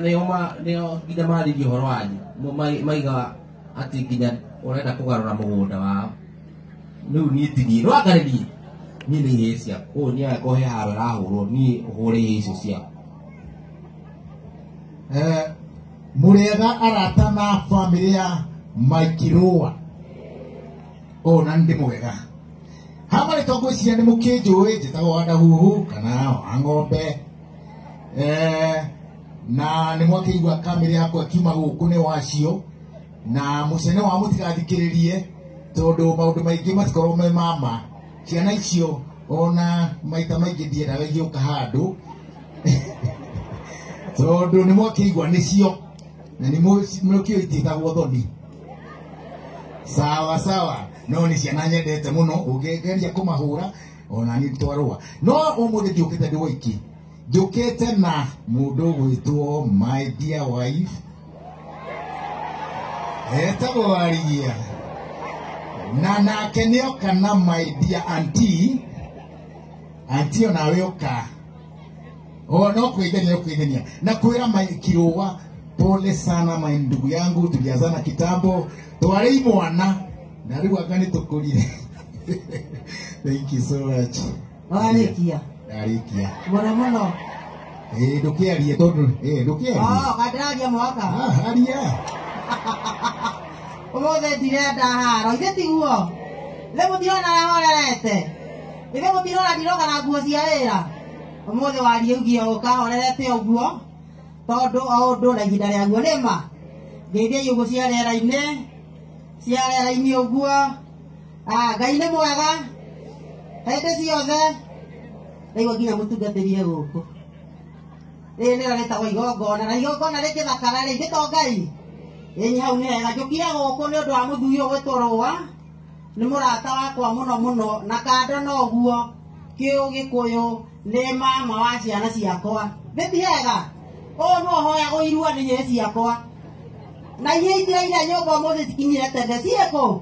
Nĩo nginya marĩrie ũhoro wanyu maiga atĩ nginya ũrenda kũgarũra mũgũnda wao. Rĩu niĩ ti niĩ, no anga nĩ niĩ, niĩ nĩ ihĩĩ ciaku. Ũũ niĩ angĩkorwo he haro ĩrahũrwo, niĩ ũhũre ihĩĩ icio ciaku. Mũrĩega arata na bamĩrĩ ya Mike Rũa. Ona ndĩ mwega. Haha marĩtwa ngwĩciria nĩ mũkĩnjũĩ, njĩtagwo Wandahuhu kana wa ng'ombe. Na nĩ mwakĩigua kamĩrĩ yakwa kiuma gũkũ nĩ wacio, na mũcene wa mũtigathikĩrĩrie tondũ maũndũ maingĩ matikorwo me mama. Ciana icio ona maita maingĩ ndiendaga igĩũka handũ tondũ nĩ mwakĩigua nĩcio na nĩ mũkĩũĩ itiĩtagwo thoni. Sawa sawa, no nĩ ciana nyendete mũno, ũngĩgeria kũmahũra ona niĩ twarũa. No ũmũthĩ ndiũkĩte ndĩ woiki, njũkĩte na mũndũ ũgwĩtwo my dear wife, etagwo Warigia, na nake nĩoka na my dear auntie. Auntie onawe ũka. O no kwĩgenia, no kwĩgenia. Na kwĩra Mike Rũa, pole sana my ndugu yangu, tulianzana kitambo, twarĩ imwana na rĩu anga nĩ tũkũrire. Thank you so much. Warĩkia. Ndarĩkia. Mũno mũno. Ndũkĩarie tondũ, ndũkĩarie. Oh, kandĩraria mwaka. Ah, aria. Ũmũthĩ ndirenda haro, ithe tiguo. Ithe mũtirona horerete. Ithe mũtirona ndiroka na nguo cia wĩra. Ũmũthĩ warie ugie ũkahorerete ũguo, tondũ o ũndũ na ihinda rĩaguo nĩ ma. Ngeithia ũguo cia rĩera-inĩ, cia rĩera-inĩ ũguo. Ngai nĩ mwega hĩndĩ ciothe. Ndaigua nginya mũtungatĩrie gũkũ. Rĩrĩ nĩrĩo rĩtagwo igongona, na igongona rĩngĩthakara rĩ, ithe to Ngai. Ĩĩ hau nĩ hega. Njũkire gũkũ nĩ ũndũ wa mũthuri ũyũ ũgwĩtwo Rũa, nĩ mũrata wakwa mũno mũno, na kando noguo kĩũgĩkũyũ nĩ mama wa ciana ciakwa. Nĩ ti hega? Ũyũ no hoyagwo irua nĩ ihĩĩ ciakwa. Na ihĩĩ itiraire nyũmba ũmũthĩ cikinyire tene, ciĩ kũ?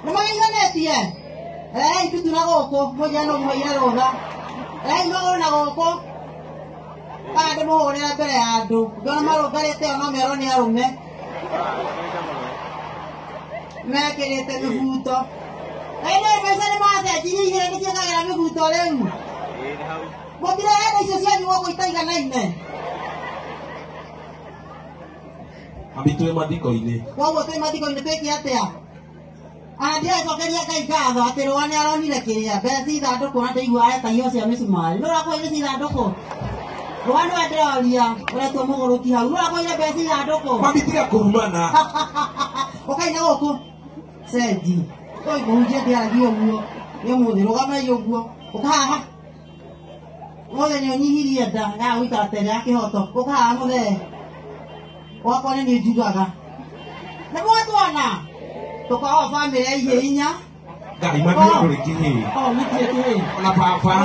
Nĩ magĩiganĩtie? Rehei ndutu na gũkũ, mũnjĩre no mũheire rũtha. Rehei magũrũ na gũkũ. Kana ndĩmũhũrĩre mbere ya andũ. Ngĩona marũngarĩte o no merwo nĩ arũme. Mekĩrĩte mĩbuto. Ĩĩ mbeca nĩ macenjirie igĩrĩ nĩ ciĩkagĩra mĩbuto rĩu. Mũtirehete icio cianyu gũkũ itaiganaine. Ambi twĩ mathiko-inĩ. Koguo twĩ mathiko-inĩ twĩke atĩa? Ndĩracokeria Ngai ngatho atĩ Rũa nĩ aronire kĩrĩa mbeca ithandũkũ na ndĩigua eta iheo cia mĩcumarĩ. Nũ ũrakoire ithandũkũ? Rũa nĩwe ndĩroria, ũretwo mũgũrũki hau. Nũ ũrakoire mbeca ithandũkũ? Mami tiga kũrumana. Ũkai na gũkũ. Cenji. Oi kũhunjia ndĩaragia ũguo. Nĩ ũmũthĩ rũgamai ũguo. Ũka haha. Ũmũthĩ nĩ ũnyihirie nda ya gũikara ta ĩrĩa ya kĩhoto. Ũka haha mũthee. Wakwa nĩ niĩ njugaga. Nĩ mwatwana? Tũkoragwo bamĩrĩ ya ihĩĩ inya. Ngai mami ndũrĩ kĩhĩĩ. Oh, mũtirĩ kĩhĩĩ. Ona baba.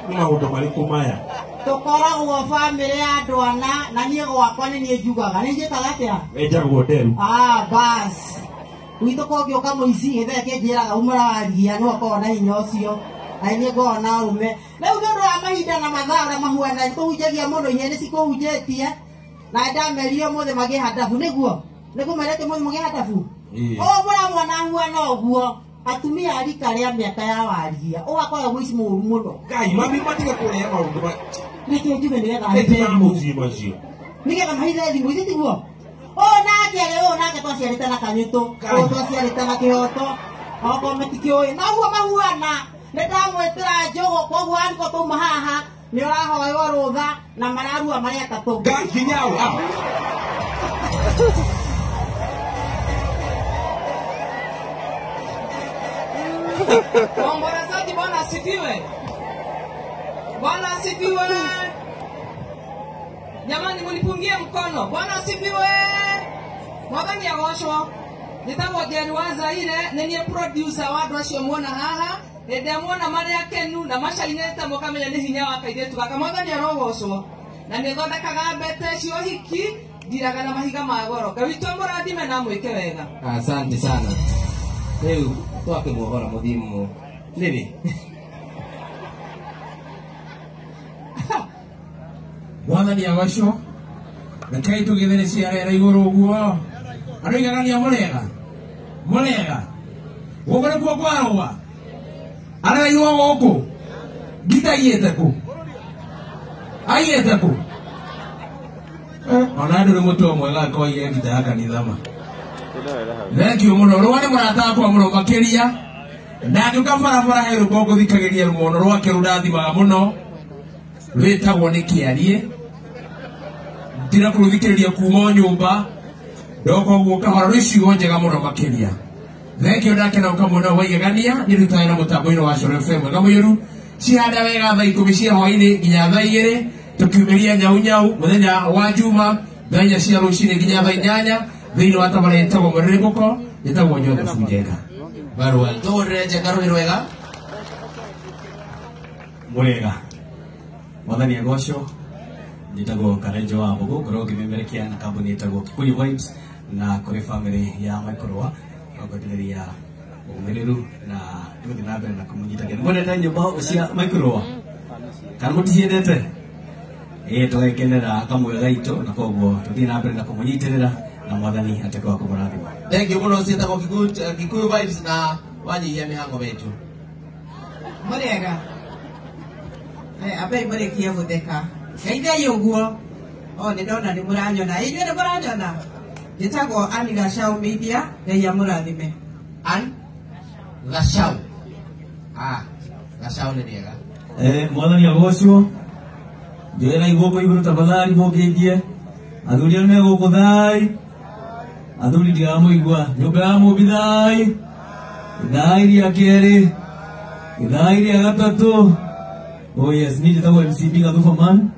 Nĩ maũndũ marĩkũ maya? Tũkoragwo bamĩrĩ ya andũ ana, na niĩ gwakwa nĩ niĩ njugaga. Nĩ njĩkaga atĩa? Wenjagwo nderu. Bas. Gwitũ kũngĩũka mũici, gĩthee kĩnjĩraga umũra warigia, no akorwo na hinya ũcio. Na niĩ ngoragwo na arũme. Rĩu nĩ ũndũ wa mahinda na mathaa ũrĩa mahuana, nĩtũhunjagia mũno, ihĩĩ nĩcikũhunjĩtie. Na ndamerire ũmũthĩ magĩe handabu, nĩguo? Nĩngũmerĩte ũmũthĩ mũgĩe handabu? Ĩĩ. Ũũ mũramwona ahuana ũguo, atumia a rika rĩa mĩaka ya warigia, ũgakorwo mũici mũũru mũno. Ngai, mami matige kũrehe maũndũ ma- Nĩkĩo njuge nĩgetha Ĩti ahithe ma thimũ. mũciĩ macio. Nĩgetha mahithe thimũ, ithe tiguo? Ũyũ nake rĩ, ũyũ nake twaciarĩte na kanyũtũ, ũyũ twaciarĩte na kĩhoto, okorwo matikĩũĩ. Na ũguo mahuana, nĩ ndamwĩtĩra njũgũ, koguo angĩkorwo twauma haha, nĩ ũrahoywo rũtha na mararua marĩ atatũ. Ngai, kinya hau, ah. Waombolezaji, Bwana asifiwe. Bwana asifiwe. Jamani, mnipungie mkono. Bwana asifiwe. Mwathani agocwo. Njĩtagwo Njeri wa Zaire, nĩ niĩ producer wa andũ acio muona haha. Hĩndĩ ĩrĩa muona marĩ akenu na macainĩte mũkamenya nĩ hinya wa kairĩtu gaka. Mwathani arogocwo. Na nĩ thondekaga mbete cia ũhiki, ndiraga na mahiga ma goro. Ngai witũ amũrathime na amwĩke wega. Asante sana. Rĩu twakĩmuohora mũthiĩ nĩrĩ? Mwathani agocwo. Rekei tũgĩthere ciarera igũrũ ũguo. Andũ igagania mũrega. Mũrega. Gũkũ nĩkuo kwarũa. Araigua gũkũ. Ngita aiyĩte kũ? Aiyĩte kũ? Ona ndũrĩ mũtwe mwega angĩkorwo aiyire ngita ya kanitha ma. Thank you mũno. Rũa nĩ mũrata wakwa mũno makĩria. Na ngĩũka barabara he rwĩmbo ngũthikagĩria rũmono rwake rũndathimaga mũno. Rwĩtagwo nĩ kĩarie. Ndira kũrũthikĩrĩria kuma o nyũmba. Ndoka ũguo kahora rwĩ ciugo njega mũno makĩria. Thank you ndakena ũkamwona waigegania nĩ rutaga na mũtambo-inĩ wa Coro FM mwega mũiyũru. Cihanda wega thaa 10 cia hwaĩ-inĩ nginya thaa 2 tũkiumĩria nyau nyau mũthenya wa Juma thaa 4 cia rũcinĩ nginya thaa 8 thĩinĩ wa tabarĩra ĩtagwo Mũrĩrĩmbũko ĩtagwo Joseph Njenga. Barua tũhũrĩre Njenga rũhĩ rwega. Mũrĩega. Mwathani agocwo. Njĩtagwo Karenjo wa Mbũgũ, ngoragwo ngĩmemerekia na kambuni ĩtagwo Kikuyu Vibes na kũrĩ family ya Michael Rũa ngwendereria ũmĩrĩru na tũgĩthiĩ na mbere na kũmũnyitagĩra. Mwendete nyĩmbo cia Michael Rũa kana mũticiendete? Ĩĩ tũgagĩkenera kamwe gaitũ na koguo tũthiĩ na mbere na kũmũnyitĩrĩra na Mwathani atuĩke wa kũmũrathima. Thank you mũno ciĩtagwo Kikuyu Vibes na wanyihia mĩhango mĩitũ. Mũrĩega. Ambei mũrĩkie gũtheka. Geithei ũguo. O nĩ ndona nĩ mũranyona. Inyuĩ nĩ mũranyona. Njĩtagwo Ann Gachau Media, Ngai amũrathime. Ann Gachau. Ah, Gachau nĩ rĩega. Mwathani agocwo. Njoera guoko igũrũ tafadhali mũngĩngie. Athuri arĩa me gũkũ thai. Athuri ndiramũigua. Nyũmba ya Mũmbi thai. Ithai rĩa kerĩ. Ithai rĩa gatatũ. Oh yes, niĩ njĩtagwo MCB Gathuba Man.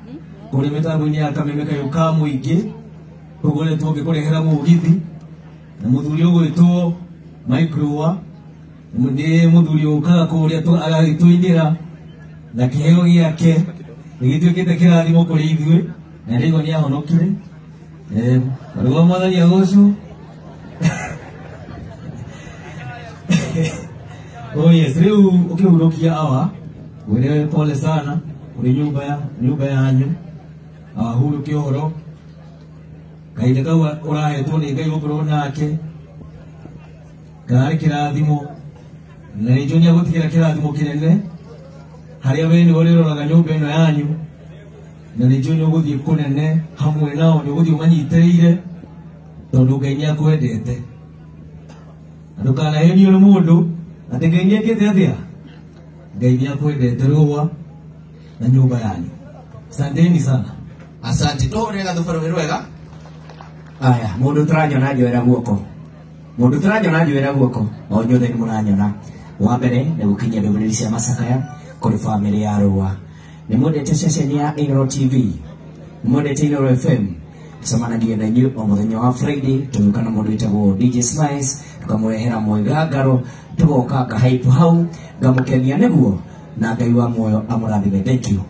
Kũrĩ mĩtambo-inĩ ya kameme kayũ ka mũingĩ. Tũkoretwo ngĩkũrehera mũgithi. Na mũthuri ũgwĩtwo Mike Rũa. Nĩ mũthuri ũkaga kũrĩa agagĩtũinĩra na kĩheo gĩake nĩgĩtuĩkĩte kĩrathimo kũrĩ ithuĩ na ndĩigua nĩ ahonokire. Rũa Mwathani agocwo. Oh yes, rĩu ũkĩhurũkia awa wĩre pole sana ũrĩ nyũmba yanyu ahurũke ũhoro kahinda kau ũrahetwo nĩ Ngai gũkorwo nake karĩ kĩrathimo na nĩ njũĩ nĩagũtigĩra kĩrathimo kĩnene harĩa we nĩwe ũrĩroraga nyũmba ĩno yanyu na nĩ njũĩ nĩũgũthiĩ kũnene hamwe nao nĩũgũthiĩ ũmanyitĩrĩire tondũ Ngai nĩakwendete. Na ndũkanahenio nĩ mũndũ atĩ Ngai nĩekĩte atĩa? Ngai nĩakwendete Rũa na nyũmba yanyu. Asanteni sana. Asante. Tũhũrĩre Gathuba rũhĩ rwega. Aya, mũndũ ũtaranyona njoera guoko. Mũndũ ũtaranyona njoera guoko. O inyuothe nĩ mũranyona. Wa mbere nĩ gũkinyia ndũmĩrĩri cia macakaya kũrĩ famĩlĩ ya Rũa. Nĩ mwendete ceceni ya Inooro TV, nĩ mwendete Inooro FM. Tũcemanagia na inyuĩ o mũthenya wa Friday tũgĩũka na mũndũ wĩtagwo DJ Smiles, tũkamũrehera mwĩgangaro, tũgoka ngahype hau, ngamũkenia nĩguo na Ngai wa muoyo amũrathime. Thank you.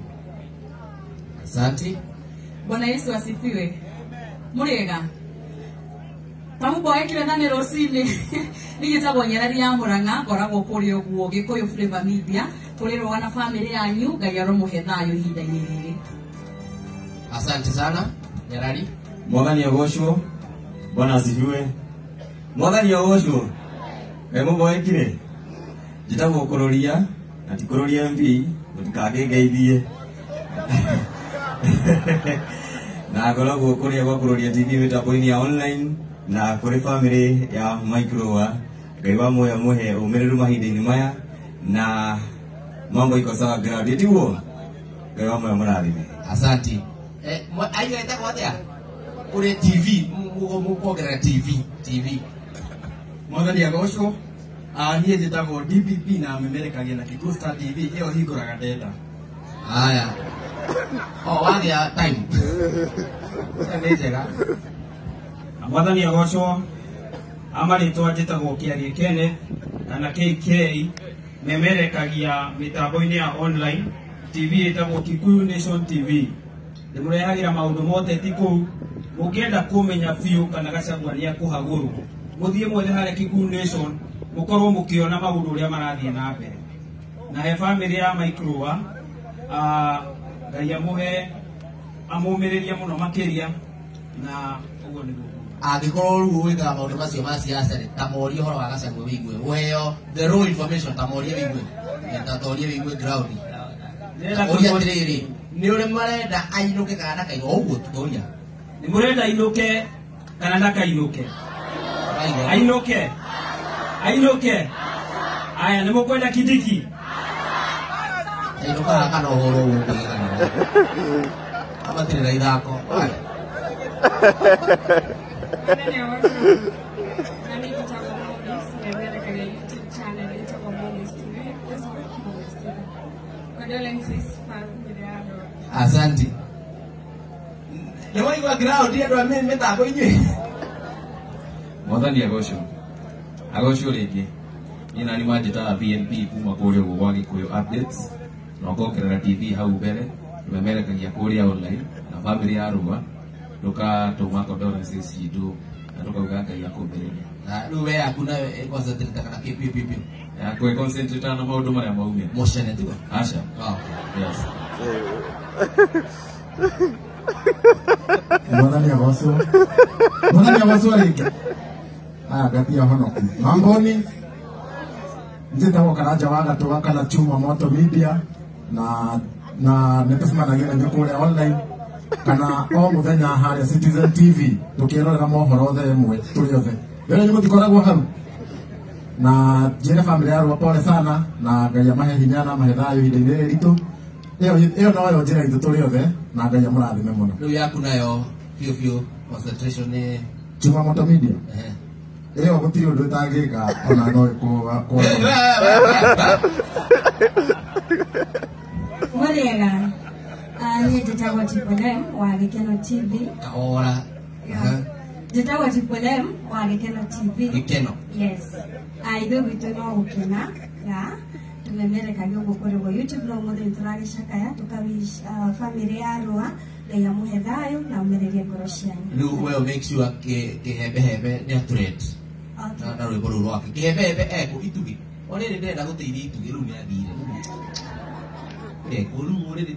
Asante. Bwana Yesu asifiwe. Mũrĩega. Tamũboekire na nĩ rũcinĩ. Niĩ njĩtagwo Nyereri ya Mũrang'a, ngoragwo kũrĩa ũguo Gĩkũyũ Flavor Media, kũrĩ Rũa na famĩlĩ yanyu, Ngai aromũhe thayũ ihinda-inĩ rĩrĩ. Asante sana Nyerari. Mwathani agocwo. Bwana asifiwe. Mwathani agocwo. Ngai mũboekire. Njĩtagwo Kũrũria na ti Kũrũria MP, mũtikangĩngeithie. Na ngoragwo kũrĩa gwa Kũrũria TV mĩtambo-inĩ ya online na kũrĩ famĩlĩ ya Mike Rũa. Ngai wa muoyo amũhe ũmĩrĩru mahinda-inĩ maya na mambo iko sawa ground. Tiguo? Ngai wa muoyo amũrathime. Asante. Aiyo ĩtagwo atĩa? Kũrĩ TV, mũkuongerera TV, TV. Mwathani agocwo. Niĩ njĩtagwo DPP na memerekagia na Kikuyu Star TV ĩyo hingũraga ndenda. Aya. O wagĩa time. Nĩ njega. Mwathani agocwo. Amarĩtwa njĩtagwo Kĩarie Kenneth kana KK memerekagia mĩtambo-inĩ ya online TV ĩtagwo Kikuyu Nation TV. Ndĩmũrehagĩra maũndũ mothe ti kũu. Mũngĩenda kũmenya biũ kana Gachagua nĩekũhagũrwo, mũthiĩ mwethe harĩa Kikuyu Nation mũkorwo mũkĩona maũndũ ũrĩa marathiĩ na mbere. Na he famĩlĩ ya Mike Rũa, Ngai amũhe amũmĩrĩrie mũno makĩria na ũguo nĩguo. Angĩkorwo rĩu wĩkaga maũndũ macio ma siasa rĩ, ta morie ũhoro wa Gachagua wĩigue, ũheo the raw information, ta morie wĩigue, ta torie wĩigue ground. Ũria atĩrĩrĩ, nĩ ũrĩ marenda ainũke kana ndakainũke? O ũguo tũtoria. Nĩ mũrenda ainũke kana ndakainũke? Ainũke. Ainũke. Aya, nĩ mũkwenda Kindiki? Ainũkaga kana ũhoro ũguo kũigana. Amatirĩ na ithako. Asante. Nĩ waigua ground andũ a mĩtambo inyuĩ? Mwathani agocwo. Agocwo rĩngĩ. Niĩ nani manjĩtaga BNP kuma kũrĩa ũguo gwa Gĩkũyũ Updates na ũkongerera TV hau mbere tũmemerekagia kũrĩa online na family ya Rũa tũkatũma condolences citũ na tũkauga Ngai akũmbĩrĩrie. Na rĩu we yaku nayo ĩconcentrate kana kĩ piũ piũ piũ? Yakwa ĩconcentrate na maũndũ marĩa maumĩra. Mũcene tigo? Aca. Yes. Mwathani agocwo. Mwathani agocwo rĩngĩ. Aya ngatia honoku. Mamboni njĩtagwo Karanja wa Gatũga kana Chuma Moto Media na nĩtũcemanagia na inyuĩ kũrĩa online kana o mũthenya harĩa Citizen TV tũkĩrorera mohoro thaa ĩmwe tũrĩ othe. Rĩu inyuĩ mũtikoragwo hau. Na njĩre family ya Rũa pole sana na Ngai amahe hinya na amahe thayũ ihinda-inĩ rĩrĩ ritũ. Ĩyo noyo njĩra itũ tũrĩ othe na Ngai amũrathime mũno. Rĩu yaku nayo biũ biũ concentration nĩ Chuma Moto Media. Ĩyo gũtirĩ ũndũ ĩtangĩka ona no ĩkũa. Mũrĩega. Niĩ njĩtagwo Triple M wa Gĩkeno TV. Kahora. Njĩtagwo Triple M wa Gĩkeno TV. Gĩkeno. Yes. Ithuĩ gwitũ no gũkena. Tũmemerekagia ũguo kũrĩ guo YouTube no ũmũthĩ nĩtũragĩcakaya tũkawish family ya Rũa Ngai amũhe thayũ na ũmĩrĩrie ngoro cianyu. Rĩu we make sure kĩhembehembe nĩ atrend na rwĩmbo rũu rwake. Kĩhembehembe ekũ Itugĩ. O rĩrĩ ndĩrenda gũteithia Itugĩ rĩu nĩathire. Ekũ rĩu rĩrĩ.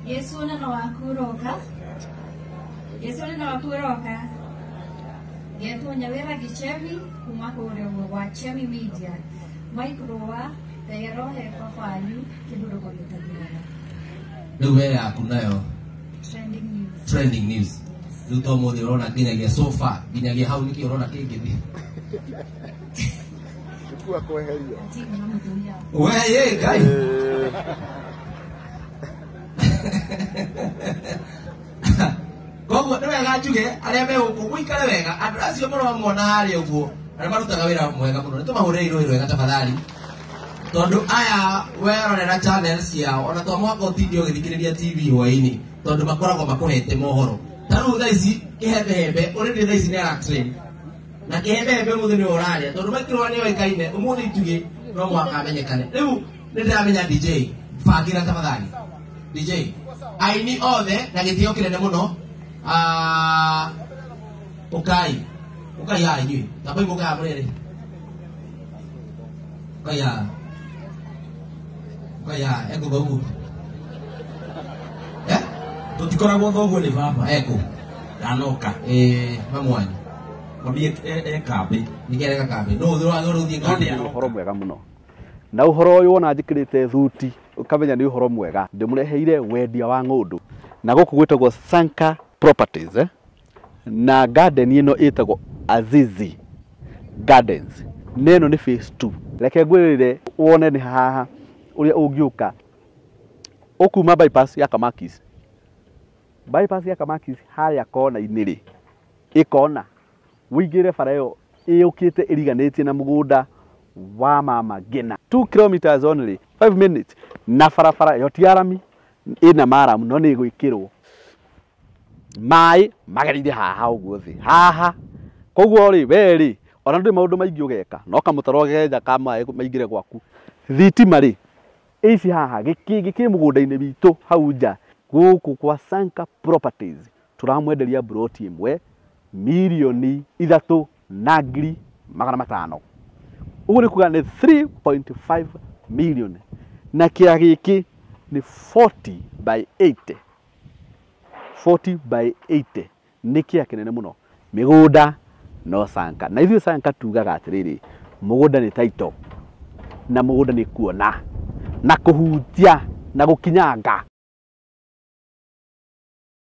Yesu neno waku ũroka. Yesu neno waku ũroka. Ngetwo Nyawĩra Gĩchemi kuma kũrĩa ũguo gwa Chemi Media. Mike Rũa tegerohe baba wanyu kĩhurũko gĩtathiraga. Rĩu we yaku nayo Trending news. Trending news. Rĩu to mũthĩ ũrona nginyagia so far nginyagia hau nĩkĩ ũrona kĩngĩthiĩ. We ye Ngai. Koguo nĩ wega njuge arĩa me gũkũ mũikare wega andũ acio mũramona harĩa ũguo arĩa marutaga wĩra mwega mũno nĩtũmahũrĩre irũĩ rwega tafadhali tondũ aya werorera channel ciao ona to mũhaka ũtinde ũgĩthikĩrĩria TV hwaĩ-inĩ tondũ makoragwo makũhete mohoro. Ta rĩu thaa ici kĩhembehembe already thaa ici nĩ aratrend na kĩhembehembe ũmũthĩ nĩwe ũrarĩa tondũ Mike Rũa nĩoĩkaine ũmũthĩ Itugĩ no mũhaka amenyekane. Rĩu nĩndĩramenya DJ bangĩra tafadhali DJ aini othe na gĩtĩo kĩnene mũno. Ũkai ũkai haha inyuĩ tambai mũke haha mũrĩrĩ ũkai haha ũkai haha ekũ thoguo Tũtikoragwo thoguo nĩ baba. Ekũ ndanoka mamwanyu mami e kambĩ nĩkĩ areka kambĩ no ũthiĩ kambĩ. Ũhoro mwega mũno na ũhoro ũyũ wona njĩkĩrĩte thuti ũkamenya nĩ ũhoro mwega. Ndĩmũreheire wendia wa ng'ũndũ na gũkũ gwĩtagwo Sanka Properties na garden ĩno ĩtagwo Azizi Gardens na ĩno nĩ phase 2. Reke ngwĩrĩre wone nĩ haha ũrĩa ũngĩũka ũkuma bypass ya Kamakis. Bypass ya Kamakis harĩa kona-inĩ rĩ ĩkona wĩingĩre bara ĩyo ĩũkĩte ĩriganĩtie na mũgũnda wa mama Ngina 2 kilometers only 5 minutes na barabara ĩyo ti arami ĩna maramu no nĩ ĩgwĩkĩrwo maĩ magereire haha ũguo thĩ haha. Koguo rĩ we rĩ ona ndũrĩ maũndũ maingĩ ũgeka no kamũtaro ũgeja ka maĩ maingĩre gwaku. Thitima rĩ ici haha gĩkĩ mũgũnda-inĩ witũ hau nja gũkũ kwa Sanka Properties tũramwenderia broti ĩmwe mirioni 3,500,000. Ũguo nĩ kuga nĩ 3.5 million na kĩa gĩkĩ Nĩ 40 by 80, 40 by 80, nĩ kĩa kĩnene mũno. Mĩgũnda no Sanka, na ithuĩ Sanka tugaga atĩrĩrĩ, mũgũnda nĩ title na mũgũnda nĩ kuona na kũhutia na gũkinyanga.